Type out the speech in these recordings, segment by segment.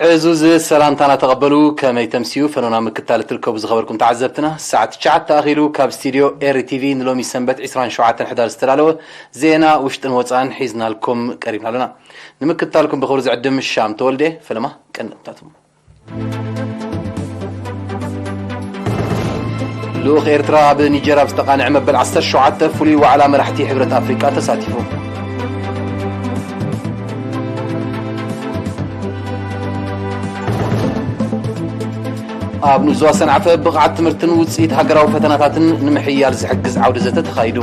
ዕዙዝ ሰላምታና ተቐበሉ። ከመይ ተምስዩ? ፈኖና ምክታል እትርከቡ ዝኸበርኩም ተዓዘብትና፣ ሰዓት ትሽዓተ ኣኺሉ ካብ ስቱድዮ ኤሪ ቲቪ ንሎሚ ሰንበት ዕስራን ሸውዓተን ሕዳር ዝተዳለወ ዜና ውሽጥን ወጻእን ሒዝናልኩም ቀሪብና ኣለና። ንምክታልኩም ብኽብሪ ዝዕድም ሻም ተወልደ። ፈለማ ቀንዲ ቅንጣቱ። ልኡኽ ኤርትራ ኣብ ኒጀር ኣብ ዝተቓንዐ መበል ዓሰርተ ሸውዓተ ፍሉይ ዋዕላ መራሕቲ ሕብረት ኣፍሪቃ ተሳቲፉ። ኣብ ንዞባ ሰንዓፈ ብቕዓት ትምህርትን ውጽኢት ሃገራዊ ፈተናታትን ንምሕያል ዝሕግዝ ዓውደ ዘተ ተኻይዱ።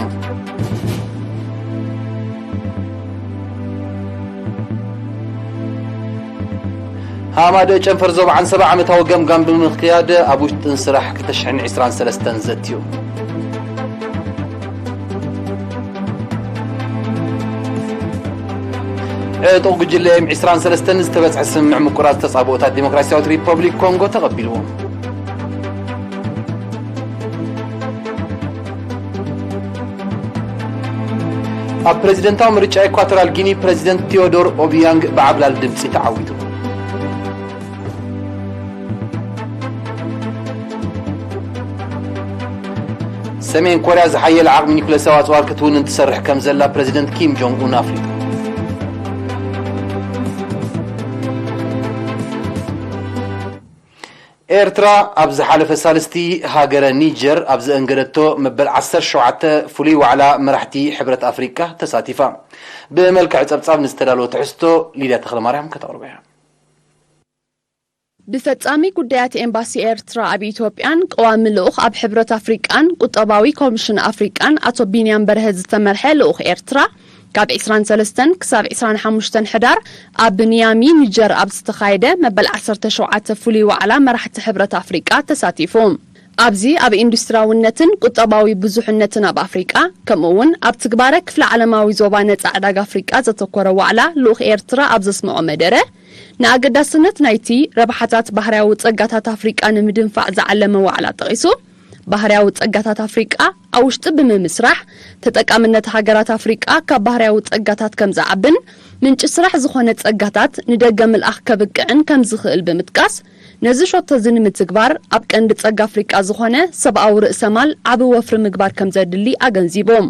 ሃማደ ጨንፈር ዞባ ዓንሰባ ዓመታዊ ገምጋም ብምክያድ ኣብ ውሽጥን ስራሕ ክልተ ሽሕን ዕስራን ሰለስተን ዘትዩ። ዕጡቕ ጉጅለ ኤም ዕስራን ሰለስተን ዝተበጽሐ ስምምዕ ምቁራጽ ተጻብኦታት ዲሞክራሲያዊት ሪፐብሊክ ኮንጎ ተቐቢልዎ። ኣብ ፕሬዚደንታዊ ምርጫ ኢኳቶራል ጊኒ ፕሬዚደንት ቴዎዶር ኦቢያንግ ብዓብላል ድምፂ ተዓዊቱ። ሰሜን ኮርያ ዝሓየለ ዓቕሚ ኒኩሌሳዊ ኣፅዋር ክትውንን ትሰርሕ ከም ዘላ ፕሬዚደንት ኪም ጆንግ ኡን ኣፍሊጡ። ኤርትራ ኣብ ዝሓለፈ ሳልስቲ ሃገረ ኒጀር ኣብ ዘእንገደቶ መበል ዓሰርተ ሸውዓተ ፍሉይ ዋዕላ መራሕቲ ሕብረት ኣፍሪቃ ተሳቲፋ። ብመልክዕ ጸብጻብ ንዝተዳለወ ትሕዝቶ ሊድያ ተኽለማርያም ከተቕርቦ እያ። ብፈጻሚ ጉዳያት ኤምባሲ ኤርትራ ኣብ ኢትዮጵያን ቀዋሚ ልኡኽ ኣብ ሕብረት ኣፍሪቃን ቁጠባዊ ኮሚሽን ኣፍሪቃን ኣቶ ቢንያም በርሀ ዝተመርሐ ልኡኽ ኤርትራ ካብ ዕስራን ሰለስተን ክሳብ ዕስራን ሓሙሽተን ሕዳር ኣብ ኒያሚ ኒጀር ኣብ ዝተኻየደ መበል ዓሰርተ ሸውዓተ ፍሉይ ዋዕላ መራሕቲ ሕብረት ኣፍሪቃ ተሳቲፉ። ኣብዚ ኣብ ኢንዱስትራውነትን ቁጠባዊ ብዙሕነትን ኣብ ኣፍሪቃ ከምኡ እውን ኣብ ትግባረ ክፍለ ዓለማዊ ዞባ ነጻ ዕዳጋ ኣፍሪቃ ዘተኮረ ዋዕላ ልኡኽ ኤርትራ ኣብ ዘስምዖ መደረ ንኣገዳስነት ናይቲ ረብሓታት ባህርያዊ ጸጋታት ኣፍሪቃ ንምድንፋዕ ዝዓለመ ዋዕላ ጠቒሱ፣ ባህርያዊ ጸጋታት ኣፍሪቃ ኣብ ውሽጢ ብምምስራሕ ተጠቃምነት ሃገራት ኣፍሪቃ ካብ ባህርያዊ ጸጋታት ከም ዝዓብን ምንጪ ስራሕ ዝኾነ ጸጋታት ንደገ ምልኣኽ ከብቅዕን ከም ዝኽእል ብምጥቃስ፣ ነዚ ሸቶ እዚ ንምትግባር ኣብ ቀንዲ ጸጋ ኣፍሪቃ ዝኾነ ሰብኣዊ ርእሰማል ዓቢ ወፍሪ ምግባር ከም ዘድሊ ኣገንዚቦም።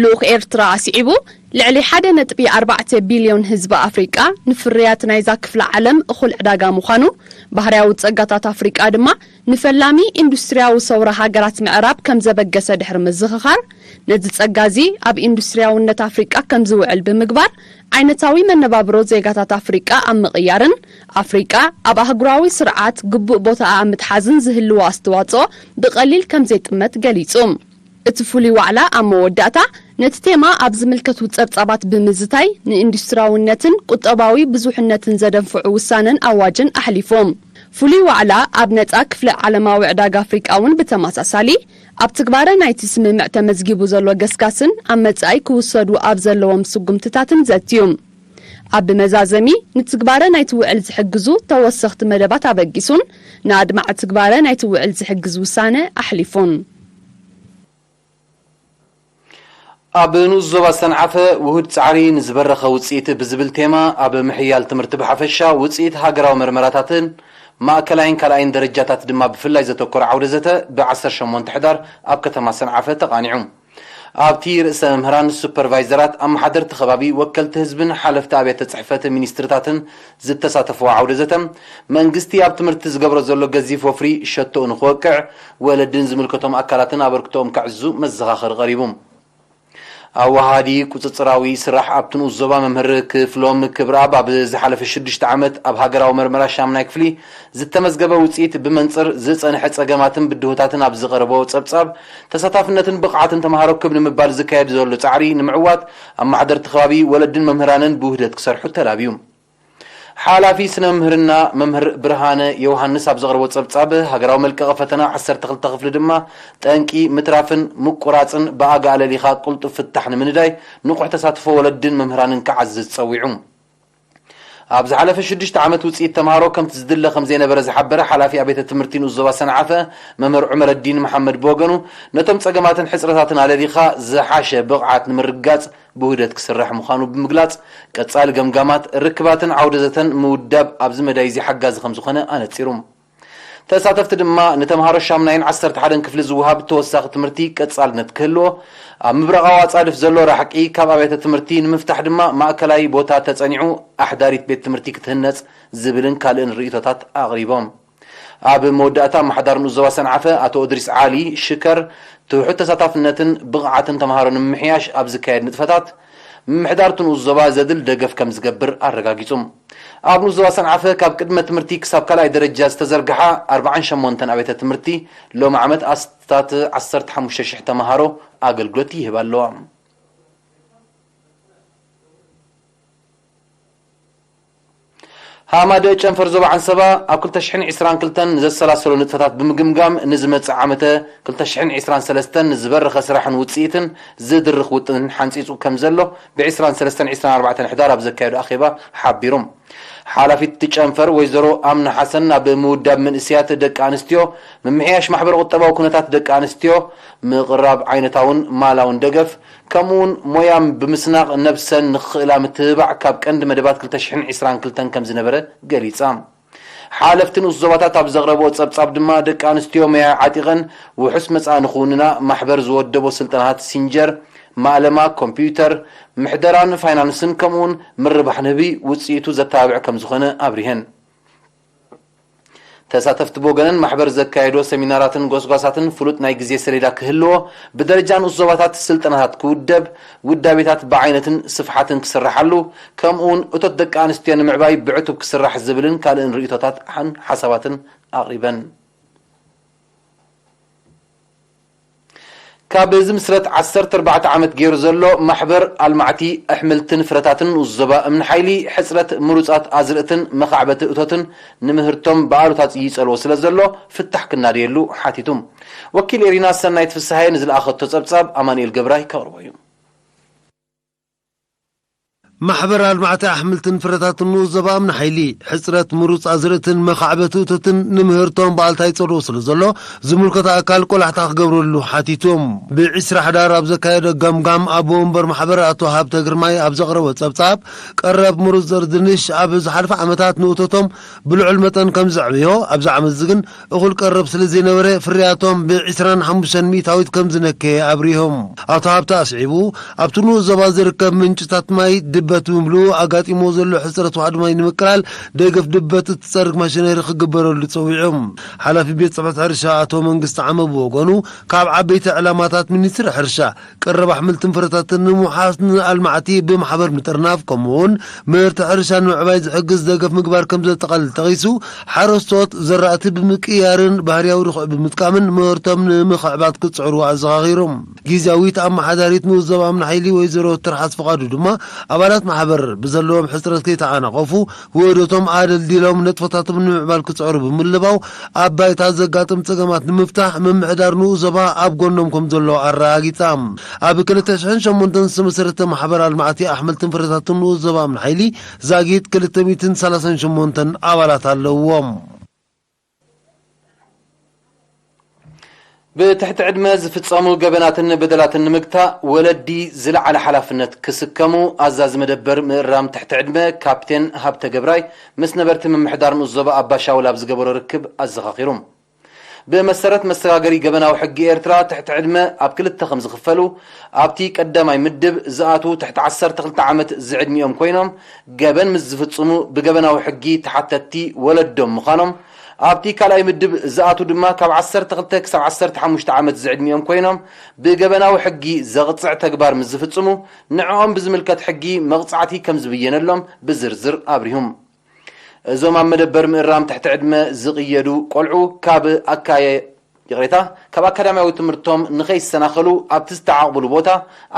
ልኡኽ ኤርትራ ኣስዒቡ፣ ልዕሊ ሓደ ነጥቢ ኣርባዕተ ቢልዮን ህዝቢ ኣፍሪቃ ንፍርያት ናይዛ ክፍለ ዓለም እኹል ዕዳጋ ምዃኑ፣ ባህርያዊ ጸጋታት ኣፍሪቃ ድማ ንፈላሚ ኢንዱስትርያዊ ሰውራ ሃገራት ምዕራብ ከም ዘበገሰ ድሕሪ ምዝኽኻር፣ ነዚ ጸጋ እዚ ኣብ ኢንዱስትርያውነት ኣፍሪቃ ከም ዝውዕል ብምግባር፣ ዓይነታዊ መነባብሮ ዜጋታት ኣፍሪቃ ኣብ ምቕያርን ኣፍሪቃ ኣብ ኣህጉራዊ ስርዓት ግቡእ ቦታኣ ኣብ ምትሓዝን ዝህልዎ ኣስተዋጽኦ ብቐሊል ከም ዘይጥመት ገሊጹ። እቲ ፍሉይ ዋዕላ ኣብ መወዳእታ ነቲ ቴማ ኣብ ዝምልከቱ ጸብጻባት ብምዝታይ ንኢንዱስትራውነትን ቁጠባዊ ብዙሕነትን ዘደንፍዑ ውሳነን ኣዋጅን ኣሕሊፎም። ፍሉይ ዋዕላ ኣብ ነጻ ክፍለ ዓለማዊ ዕዳጋ ኣፍሪቃ እውን ብተመሳሳሊ ኣብ ትግባረ ናይቲ ስምምዕ ተመዝጊቡ ዘሎ ገስጋስን ኣብ መጻኢ ክውሰዱ ኣብ ዘለዎም ስጉምትታትን ዘትዩ። ኣብ መዛዘሚ ንትግባረ ናይቲ ውዕል ዝሕግዙ ተወሰኽቲ መደባት ኣበጊሱን ንኣድማዒ ትግባረ ናይቲ ውዕል ዝሕግዝ ውሳነ ኣሕሊፉን። ኣብ ንኡስ ዞባ ሰንዓፈ ውሁድ ጻዕሪ ንዝበረኸ ውጽኢት ብዝብል ቴማ ኣብ ምሕያል ትምህርቲ ብሓፈሻ ውጽኢት ሃገራዊ መርመራታትን ማእከላይን ካልኣይን ደረጃታት ድማ ብፍላይ ዘተኮረ ዓውደ ዘተ ብ ዓሰርተ ሸሞንተ ሕዳር ኣብ ከተማ ሰንዓፈ ተቓኒዑ። ኣብቲ ርእሰ መምህራን፣ ሱፐርቫይዘራት፣ ኣመሓደርቲ ከባቢ፣ ወከልቲ ህዝብን ሓለፍቲ ኣብያተ ጽሕፈት ሚኒስትርታትን ዝተሳተፍዎ ዓውደ ዘተ፣ መንግስቲ ኣብ ትምህርቲ ዝገብሮ ዘሎ ገዚፍ ወፍሪ ሸቶኡ ንክወቅዕ፣ ወለድን ዝምልከቶም ኣካላትን ኣበርክቶኦም ከዕዝዙ መዘኻኸሪ ቀሪቡ። ኣወሃዲ ቁጽጽራዊ ስራሕ ኣብቲ ንኡስ ዞባ መምህር ክፍሎም ክብረኣብ ኣብ ዝሓለፈ ሽዱሽተ ዓመት ኣብ ሃገራዊ መርመራ ሻምናይ ክፍሊ ዝተመዝገበ ውጽኢት ብመንጽር ዝጸንሐ ጸገማትን ብድሆታትን ኣብ ዝቐረቦ ጸብጻብ ተሳታፍነትን ብቕዓትን ተምሃሮ ክብ ንምባል ዝካየድ ዘሎ ጻዕሪ ንምዕዋት ኣመሓደርቲ ከባቢ፣ ወለድን መምህራንን ብውህደት ክሰርሑ ተላብዩ። ሓላፊ ስነ መምህርና መምህር ብርሃነ ዮሃንስ ኣብ ዘቕረቦ ጸብጻብ፣ ሃገራዊ መልቀቒ ፈተና ዓሰርተ ክልተ ክፍሊ ድማ ጠንቂ ምትራፍን ምቁራጽን ብኣጋ ኣለሊኻ ቅልጡፍ ፍታሕ ንምንዳይ ንቑሕ ተሳትፎ ወለድን መምህራንን ክዓዝዝ ጸዊዑ። ኣብ ዝሓለፈ ሽዱሽተ ዓመት ውፅኢት ተምሃሮ ከምቲ ዝድለ ከም ዘይነበረ ዝሓበረ ሓላፊ ኣብያተ ትምህርቲ ንኡስ ዞባ ሰንዓፈ መምህር ዑመረዲን መሓመድ ብወገኑ፣ ነቶም ፀገማትን ሕፅረታትን ኣለሊኻ ዝሓሸ ብቕዓት ንምርግጋፅ ብውህደት ክስራሕ ምዃኑ ብምግላፅ፣ ቀፃሊ ገምጋማት፣ ርክባትን ዓውደ ዘተን ምውዳብ ኣብዚ መዳይ እዚ ሓጋዚ ከም ዝኾነ ኣነፂሩ። ተሳተፍቲ ድማ ንተምሃሮ ሻምናይን ዓሰርተ ሓደን ክፍሊ ዝወሃብ ተወሳኺ ትምህርቲ ቀጻልነት ክህልዎ፣ ኣብ ምብራቓዊ ኣጻድፍ ዘሎ ራሕቂ ካብ ኣብያተ ትምህርቲ ንምፍታሕ ድማ ማእከላይ ቦታ ተጸኒዑ ኣሕዳሪት ቤት ትምህርቲ ክትህነጽ ዝብልን ካልእን ርእይቶታት ኣቕሪቦም። ኣብ መወዳእታ ኣመሓዳሪ ንኡስ ዞባ ሰንዓፈ ኣቶ እድሪስ ዓሊ ሽከር ትሑት ተሳታፍነትን ብቕዓትን ተምሃሮ ንምምሕያሽ ኣብ ዝካየድ ንጥፈታት ምምሕዳር እቲ ንኡስ ዞባ ዘድሊ ደገፍ ከም ዝገብር ኣረጋጊጹ። ኣብ ንኡስ ዞባ ሰንዓፈ ካብ ቅድመ ትምህርቲ ክሳብ ካልኣይ ደረጃ ዝተዘርግሓ ኣርባዓን ሸሞንተን ኣብያተ ትምህርቲ ሎሚ ዓመት ኣስታት ዓሰርተ ሓሙሽተ ሽሕ ተምሃሮ ኣገልግሎት ይህባ ኣለዋ። ሃማደ ጨንፈር ዞባ ዓንሰባ ኣብ ክልተ ሽሕን ዕስራን ክልተን ንዘሰላሰሎ ንጥፈታት ብምግምጋም ንዝመጽእ ዓመተ ክልተ ሽሕን ዕስራን ሰለስተን ንዝበረኸ ስራሕን ውጽኢትን ዝድርኽ ውጥንን ሓንጺጹ ከም ዘሎ ብ ዕስራን ሰለስተን ዕስራን ኣርባዕተን ሕዳር ኣብ ዘካየዶ ኣኼባ ሓቢሩ። ሓላፊት እቲ ጨንፈር ወይዘሮ ኣምና ሓሰን ናብ ምውዳብ መንእሰያት ደቂ ኣንስትዮ፣ ምምሕያሽ ማሕበረ ቁጠባዊ ኩነታት ደቂ ኣንስትዮ፣ ምቕራብ ዓይነታውን ማላውን ደገፍ፣ ከምኡውን ሞያም ብምስናቕ ነብሰን ንኽኽእላ ምትብባዕ ካብ ቀንዲ መደባት ክልተ ሽሕን ዕስራን ክልተን ከም ዝነበረ ገሊጻ። ሓለፍቲ ንኡስ ዞባታት ኣብ ዘቕረብኦ ጸብጻብ ድማ ደቂ ኣንስትዮ ሞያ ዓጢቐን ውሑስ መጻኢ ንኽውንና ማሕበር ዝወደቦ ስልጠናታት ሲንጀር፣ ማእለማ ኮምፒውተር፣ ምሕደራን ፋይናንስን ከምኡውን ምርባሕ ንህቢ ውጽኢቱ ዘተባብዕ ከም ዝኾነ ኣብሪሀን። ተሳተፍቲ ብወገነን ማሕበር ዘካየዶ ሰሚናራትን ጎስጓሳትን ፍሉጥ ናይ ግዜ ሰሌዳ ክህልዎ፣ ብደረጃ ንኡስ ዞባታት ስልጠናታት ክውደብ፣ ውዳቤታት ብዓይነትን ስፍሓትን ክስርሓሉ፣ ከምኡውን እቶት ደቂ ኣንስትዮ ንምዕባይ ብዕቱብ ክስራሕ ዝብልን ካልእን ርእይቶታት ሓን ሓሳባትን ኣቕሪበን። ካብ ዝምስረት ዓሰርተ ኣርባዕተ ዓመት ገይሩ ዘሎ ማሕበር ኣልማዕቲ ኣሕምልትን ፍረታትን ንኡስ ዞባ እምኒ ሓይሊ፣ ሕጽረት ምሩጻት ኣዝርእትን መኻዕበቲ እቶትን ንምህርቶም ብኣሉታ ይጸልዎ ስለ ዘሎ፣ ፍታሕ ክናደየሉ ሓቲቱ። ወኪል ኤሪና ሰናይት ፍስሃየ ንዝለኣኸቶ ጸብጻብ ኣማኑኤል ገብራይ ከቕርቦ እዩ። ማሕበር ኣልማዕቲ ኣሕምልትን ፍረታትን ንኡስ ዞባ እምኒ ሓይሊ፣ ሕጽረት ምሩጽ ኣዝርእትን መኻዕበቲ እቶትን ንምህርቶም ብኣሉታ ይጸልዎ ስለ ዘሎ፣ ዝምልከቶ ኣካል ቆላሕታ ክገብረሉ ሓቲቶም። ብዕስራ ሕዳር ኣብ ዘካየዶ ገምጋም፣ ኣቦ ወንበር ማሕበር ኣቶ ሃብተ ግርማይ ኣብ ዘቕረቦ ጸብጻብ፣ ቀረብ ምሩጽ ዘርኢ ድንሽ ኣብ ዝሓለፈ ዓመታት ንእቶቶም ብልዑል መጠን ከም ዘዕበዮ፣ ኣብዚ ዓመት እዚ ግን እኹል ቀረብ ስለ ዘይነበረ፣ ፍርያቶም ብዕስራን ሓሙሽተን ሚእታዊት ከም ዝነከየ ኣብሪሆም። ኣቶ ሃብተ ኣስዒቡ፣ ኣብቲ ንኡስ ዞባ ዝርከብ ምንጭታት ማይ ድበት ብምልኡ ኣጋጢሞ ዘሎ ሕጽረት ዋሕዲ ማይ ንምቅላል ደገፍ ድበት እትጸርግ ማሽነሪ ክግበረሉ ጸዊዖም። ሓላፊ ቤት ጽሕፈት ሕርሻ ኣቶ መንግስቲ ዓመ ብወገኑ፣ ካብ ዓበይቲ ዕላማታት ሚኒስትሪ ሕርሻ፣ ቀረብ ኣሕምልትን ፍረታትን ንምውሓስ ንኣልማዕቲ ብማሕበር ምጥርናፍ፣ ከምኡውን ምህርቲ ሕርሻ ንምዕባይ ዝሕግዝ ደገፍ ምግባር ከም ዘጠቓልል ጠቒሱ፣ ሓረስቶት ዘራእቲ ብምቅያርን ባህርያዊ ርሑቕ ብምጥቃምን ምህርቶም ንምኽዕባት ክጽዕሩ ኣዘኻኺሩ። ግዝያዊት ኣመሓዳሪት ንኡስ ዞባ እምኒ ሓይሊ ወይዘሮ ትርሓስ ፍቓዱ ድማ፣ ኣባላት ማሕበር ብዘለዎም ሕጽረት ከይተዓናቐፉ፣ ውህደቶም ኣደልዲሎም ንጥፈታቶም ንምምዕባል ክጽዕሩ ብምልባው፣ ኣብ ባይታ ዘጋጥም ጸገማት ንምፍታሕ ምምሕዳር ንኡስ ዞባ ኣብ ጎኖም ከም ዘሎ ኣረጋጊጻ። ኣብ ክልተ ሽሕን ሸሞንተን ዝተመሰረተ ማሕበር ኣልማዕቲ ኣሕምልትን ፍረታትን ንኡስ ዞባ እምኒ ሓይሊ ዛጊት ክልተ ሚእትን ሰላሳን ሸሞንተን ኣባላት ኣለዎም። ብትሕቲ ዕድመ ዝፍጸሙ ገበናትን በደላትን ንምግታእ ወለዲ ዝለዓለ ሓላፍነት ክስከሙ ኣዛዚ መደበር ምእራም ትሕቲ ዕድመ ካፕቴን ሃብተ ገብራይ ምስ ነበርቲ ምምሕዳር ንኡስ ዞባ ኣባሻውል ኣብ ዝገበሮ ርክብ ኣዘኻኺሩ። ብመሰረት መሰጋገሪ ገበናዊ ሕጊ ኤርትራ ትሕቲ ዕድመ ኣብ ክልተ ከም ዝኽፈሉ፣ ኣብቲ ቀዳማይ ምድብ ዝኣትዉ ትሕቲ ዓሰርተ ክልተ ዓመት ዝዕድሚኦም ኮይኖም፣ ገበን ምስ ዝፍጽሙ ብገበናዊ ሕጊ ተሓተትቲ ወለዶም ምዃኖም፣ ኣብቲ ካልኣይ ምድብ ዝኣትዉ ድማ ካብ ዓሰርተ ክልተ ክሳብ ዓሰርተ ሓሙሽተ ዓመት ዝዕድሚኦም ኮይኖም፣ ብገበናዊ ሕጊ ዘቕጽዕ ተግባር ምስ ዝፍጽሙ፣ ንዕኦም ብዝምልከት ሕጊ መቕጻዕቲ ከም ዝብየነሎም ብዝርዝር ኣብሪሁም። እዞም ኣብ መደበር ምእራም ትሕቲ ዕድመ ዝቕየዱ ቆልዑ ካብ ኣካየ-፣ ይቕሬታ፣ ካብ ኣካዳሚያዊ ትምህርቶም ንኸይሰናኸሉ ኣብቲ ዝተዓቕብሉ ቦታ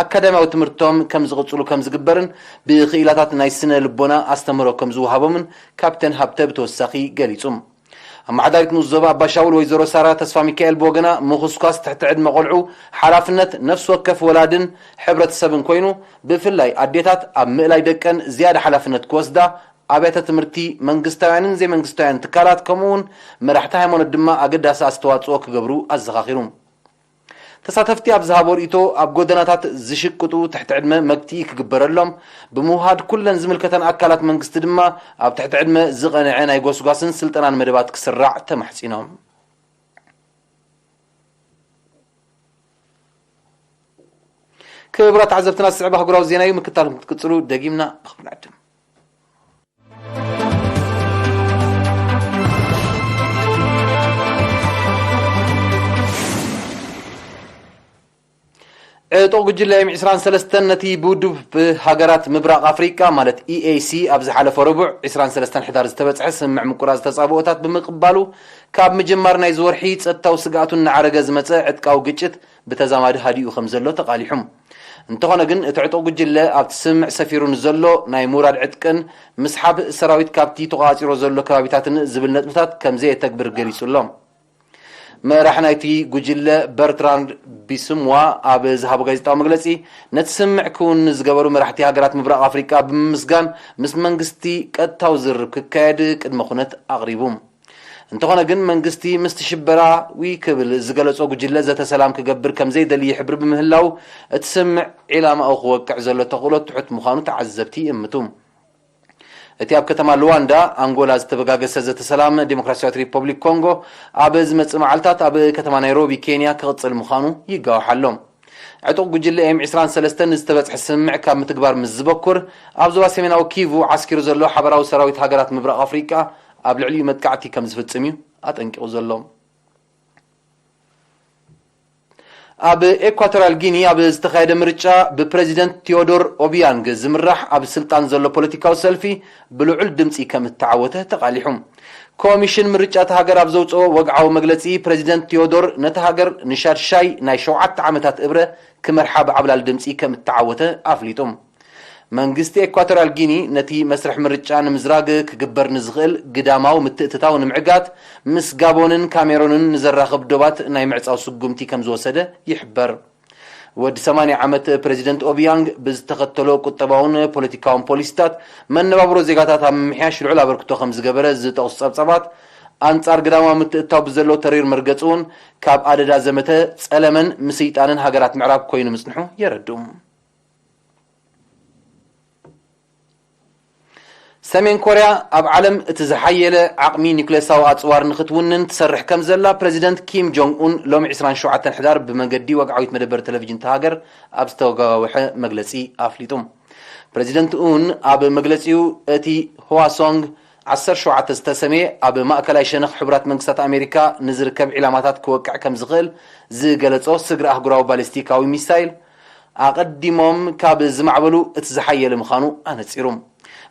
ኣካዳሚያዊ ትምህርቶም ከም ዝቕጽሉ ከም ዝግበርን ብኽኢላታት ናይ ስነ ልቦና ኣስተምህሮ ከም ዝወሃቦምን ካፕቴን ሃብተ ብተወሳኺ ገሊጹ። ኣመሓዳሪት ንኡስ ዞባ ኣባሻውል ወይዘሮ ሳራ ተስፋ ሚካኤል ብወገና፣ ምኹስኳስ ትሕቲ ዕድመ ቆልዑ ሓላፍነት ነፍሲ ወከፍ ወላድን ሕብረተሰብን ኮይኑ፣ ብፍላይ ኣዴታት ኣብ ምእላይ ደቀን ዝያዳ ሓላፍነት ክወስዳ ኣብያተ ትምህርቲ፣ መንግስታውያንን ዘይመንግስታውያን ትካላት፣ ከምኡ እውን መራሕቲ ሃይማኖት ድማ ኣገዳሲ ኣስተዋጽኦ ክገብሩ ኣዘኻኺሩ። ተሳተፍቲ ኣብ ዝሃቦ ርእይቶ፣ ኣብ ጎደናታት ዝሽቅጡ ትሕቲ ዕድመ መግትኢ ክግበረሎም ብምውሃድ፣ ኩለን ዝምልከተን ኣካላት መንግስቲ ድማ ኣብ ትሕቲ ዕድመ ዝቐንዐ ናይ ጎስጓስን ስልጠናን መደባት ክስራዕ ተማሕጺኖም። ክቡራት ተዓዘብትና፣ ዝስዕብ ኣህጉራዊ ዜና እዩ። ምክታልኩም ክትቅጽሉ ደጊምና ብኽብሪ ንዕድም። ዕጡቕ ጉጅለ ኤም ዕስራን ሰለስተን ነቲ ብውድብ ሃገራት ምብራቕ ኣፍሪቃ ማለት ኢ ኤ ሲ ኣብ ዝሓለፈ ረቡዕ ዕስራን ሰለስተን ሕዳር ዝተበጽሐ ስምምዕ ምቁራጽ ተጻብኦታት ብምቕባሉ፣ ካብ ምጅማር ናይዚ ወርሒ ጸጥታዊ ስግኣቱ እናዓረገ ዝመጸ ዕጥቃዊ ግጭት ብተዛማዲ ሃዲኡ ከም ዘሎ ተቓሊሑ። እንተኾነ ግን፣ እቲ ዕጡቕ ጉጅለ ኣብቲ ስምምዕ ሰፊሩ ንዘሎ ናይ ምውራድ ዕጥቅን ምስሓብ ሰራዊት ካብቲ ተቖጻጺሮ ዘሎ ከባቢታትን ዝብል ነጥብታት ከም ዘየተግብር ገሊጹ ኣሎ። መራሕ ናይቲ ጉጅለ በርትራንድ ቢስምዋ ኣብ ዝሃቦ ጋዜጣዊ መግለጺ፣ ነቲ ስምምዕ ክውን ንዝገበሩ መራሕቲ ሃገራት ምብራቕ ኣፍሪቃ ብምምስጋን፣ ምስ መንግስቲ ቀጥታዊ ዝርርብ ክካየድ ቅድመ ኩነት ኣቕሪቡ። እንተኾነ ግን፣ መንግስቲ ምስቲ ሽበራዊ ክብል ዝገለጾ ጉጅለ ዘተ ሰላም ክገብር ከም ዘይደሊ ይሕብር ብምህላው፣ እቲ ስምምዕ ዒላማኡ ክወቅዕ ዘሎ ተኽእሎ ትሑት ምዃኑ ተዓዘብቲ ይእምቱ። እቲ ኣብ ከተማ ሉዋንዳ፣ ኣንጎላ፣ ዝተበጋገሰ ዘተ ሰላም ዴሞክራሲያዊት ሪፐብሊክ ኮንጎ፣ ኣብ ዝመጽእ መዓልታት ኣብ ከተማ ናይሮቢ፣ ኬንያ፣ ክቕጽል ምዃኑ ይጋዋሕ ኣሎ። ዕጡቕ ጉጅለ ኤም ዕስራን ሰለስተን ንዝተበጽሐ ስምምዕ ካብ ምትግባር ምስ ዝበኩር፣ ኣብ ዞባ ሰሜናዊ ኪቩ ዓስኪሩ ዘሎ ሓበራዊ ሰራዊት ሃገራት ምብራቕ ኣፍሪቃ ኣብ ልዕሊኡ መጥቃዕቲ ከም ዝፍጽም እዩ ኣጠንቂቑ ዘሎ። ኣብ ኤኳቶርያል ጊኒ ኣብ ዝተኻየደ ምርጫ፣ ብፕረዚደንት ቴዎዶር ኦቢያንግ ዝምራሕ ኣብ ስልጣን ዘሎ ፖለቲካዊ ሰልፊ ብልዑል ድምጺ ከም እተዓወተ ተቓሊሑ። ኮሚሽን ምርጫ እታ ሃገር ኣብ ዘውጽኦ ወግዓዊ መግለጺ፣ ፕረዚደንት ቴዎዶር ነታ ሃገር ንሻድሻይ ናይ ሸውዓተ ዓመታት እብረ ክመርሓ ብዓብላል ድምጺ ከም እተዓወተ ኣፍሊጡ። መንግስቲ ኤኳቶርያል ጊኒ ነቲ መስርሕ ምርጫ ንምዝራግ ክግበር ንዝኽእል ግዳማዊ ምትእትታው ንምዕጋት፣ ምስ ጋቦንን ካሜሮንን ንዘራኽብ ዶባት ናይ ምዕጻው ስጉምቲ ከም ዝወሰደ ይሕበር። ወዲ ሰማንያ ዓመት ፕረዚደንት ኦቢያንግ ብዝተኸተሎ ቁጠባውን ፖለቲካውን ፖሊሲታት፣ መነባብሮ ዜጋታት ኣብ ምምሕያሽ ልዑል ኣበርክቶ ከም ዝገበረ ዝጠቕሱ ጸብጻባት፣ ኣንጻር ግዳማዊ ምትእትታው ብዘለዎ ተሪር መርገጺ እውን፣ ካብ ኣደዳ ዘመተ ጸለመን ምስይጣንን ሃገራት ምዕራብ ኮይኑ ምጽንሑ የረድኡ። ሰሜን ኮርያ ኣብ ዓለም እቲ ዝሓየለ ዓቕሚ ኒውክሌሳዊ ኣጽዋር ንኽትውንን ትሰርሕ ከም ዘላ ፕረዚደንት ኪም ጆንግ ኡን ሎሚ ዕስራን ሸውዓተን ሕዳር ብመገዲ ወግዓዊት መደበር ቴሌቪዥን እታ ሃገር ኣብ ዝተጋወሐ መግለጺ ኣፍሊጡ። ፕረዚደንት ኡን ኣብ መግለጺኡ፣ እቲ ህዋሶንግ ዓሰርተ ሸውዓተ ዝተሰምየ ኣብ ማእከላይ ሸነኽ ሕቡራት መንግስታት ኣሜሪካ ንዝርከብ ዒላማታት ክወቅዕ ከም ዝኽእል ዝገለጾ ስግረ ኣህጉራዊ ባሊስቲካዊ ሚሳይል፣ ኣቐዲሞም ካብ ዝማዕበሉ እቲ ዝሓየለ ምዃኑ ኣነጺሩ።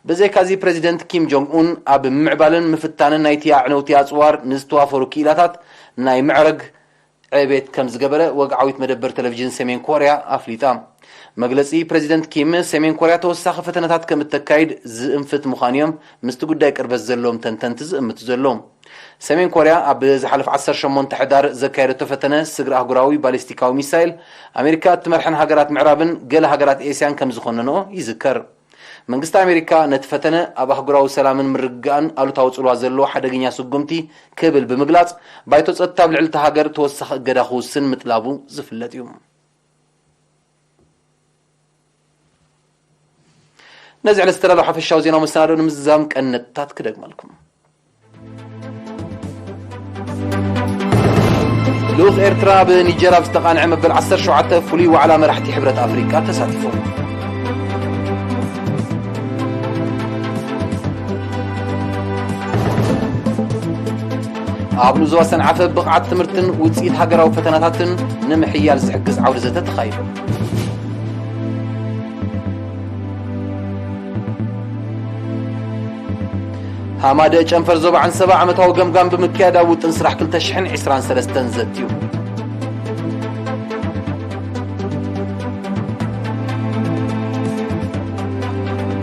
ብዘይካዚ፣ ፕረዚደንት ኪም ጆንግ ኡን ኣብ ምምዕባልን ምፍታንን ናይቲ ኣዕነውቲ ኣጽዋር ንዝተዋፈሩ ክኢላታት ናይ መዕረግ ዕቤት ከም ዝገበረ ወግዓዊት መደበር ቴሌቪዥን ሰሜን ኮርያ ኣፍሊጣ። መግለጺ ፕረዚደንት ኪም፣ ሰሜን ኮርያ ተወሳኺ ፈተነታት ከም እተካይድ ዝእንፍት ምዃኑ እዮም ምስቲ ጉዳይ ቅርበት ዘለዎም ተንተንቲ ዝእምቱ ዘለዉ። ሰሜን ኮርያ ኣብ ዝሓለፈ ዓሰርተ ሸሞንተ ሕዳር ዘካየደቶ ፈተነ ስግረ ኣህጉራዊ ባሊስቲካዊ ሚሳይል፣ ኣሜሪካ እትመርሐን ሃገራት ምዕራብን ገለ ሃገራት ኤስያን ከም ዝኾነንኦ ይዝከር። መንግስቲ ኣሜሪካ ነቲ ፈተነ ኣብ ኣህጉራዊ ሰላምን ምርግጋእን ኣሉታዊ ጽልዋ ዘለዎ ሓደገኛ ስጉምቲ ክብል ብምግላጽ፣ ባይቶ ጸጥታ ኣብ ልዕሊ እታ ሃገር ተወሳኺ እገዳ ክውስን ምጥላቡ ዝፍለጥ እዩ። ነዚ ዕለት ዝተዳለወ ሓፈሻዊ ዜናዊ መሰናድኦ ንምዝዛም ቀንዲ ነጥብታት ክደግመልኩም። ልኡኽ ኤርትራ ኣብ ኒጀር ኣብ ዝተቓንዐ መበል ዓሰርተ ሸውዓተ ፍሉይ ዋዕላ መራሕቲ ሕብረት ኣፍሪቃ ተሳቲፎም። ኣብ ንዞባ ሰንዓፈ ብቕዓት ትምህርትን ውጽኢት ሃገራዊ ፈተናታትን ንምሕያል ዝሕግዝ ዓውዲ ዘተ ተኻይዱ። ሃማደእ ጨንፈር ዞባ ዓንሰባ ዓመታዊ ገምጋም ብምክያድ ኣብ ውጥን ስራሕ ክልተ ሽሕን ዕስራን ሰለስተን ዘትዩ።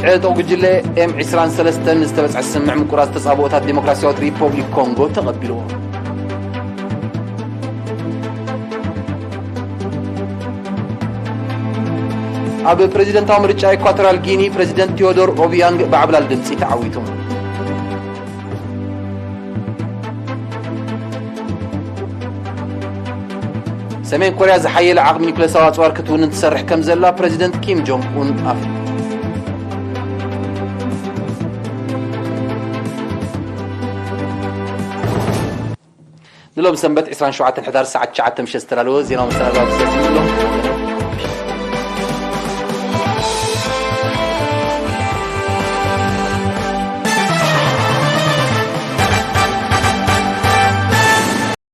ዕጡቕ ጉጅለ ኤም ዕስራን ሰለስተን ዝተበጽሐ ስምምዕ ምቁራጽ ተጻብኦታት ዴሞክራሲያዊት ሪፖብሊክ ኮንጎ ተቐቢልዎ። ኣብ ፕረዚደንታዊ ምርጫ ኢኳቶርያል ጊኒ ፕረዚደንት ቴዎዶር ኦቢያንግ ብዓብላል ድምጺ ተዓዊቱ። ሰሜን ኮርያ ዝሓየለ ዓቕሚ ኒኩለሳዊ ኣጽዋር ክትውንን ትሰርሕ ከም ዘላ ፕረዚደንት ኪም ጆንግ ኡን ኣፍሊጡ። ንሎም ሰንበት ዕስራን ሸውዓተን ሕዳር ሰዓት ትሽዓተ ምሸት ዝተዳለወ ዜናዊ መሰናዶ ኣብዚ ሰሲኑ ኣሎ።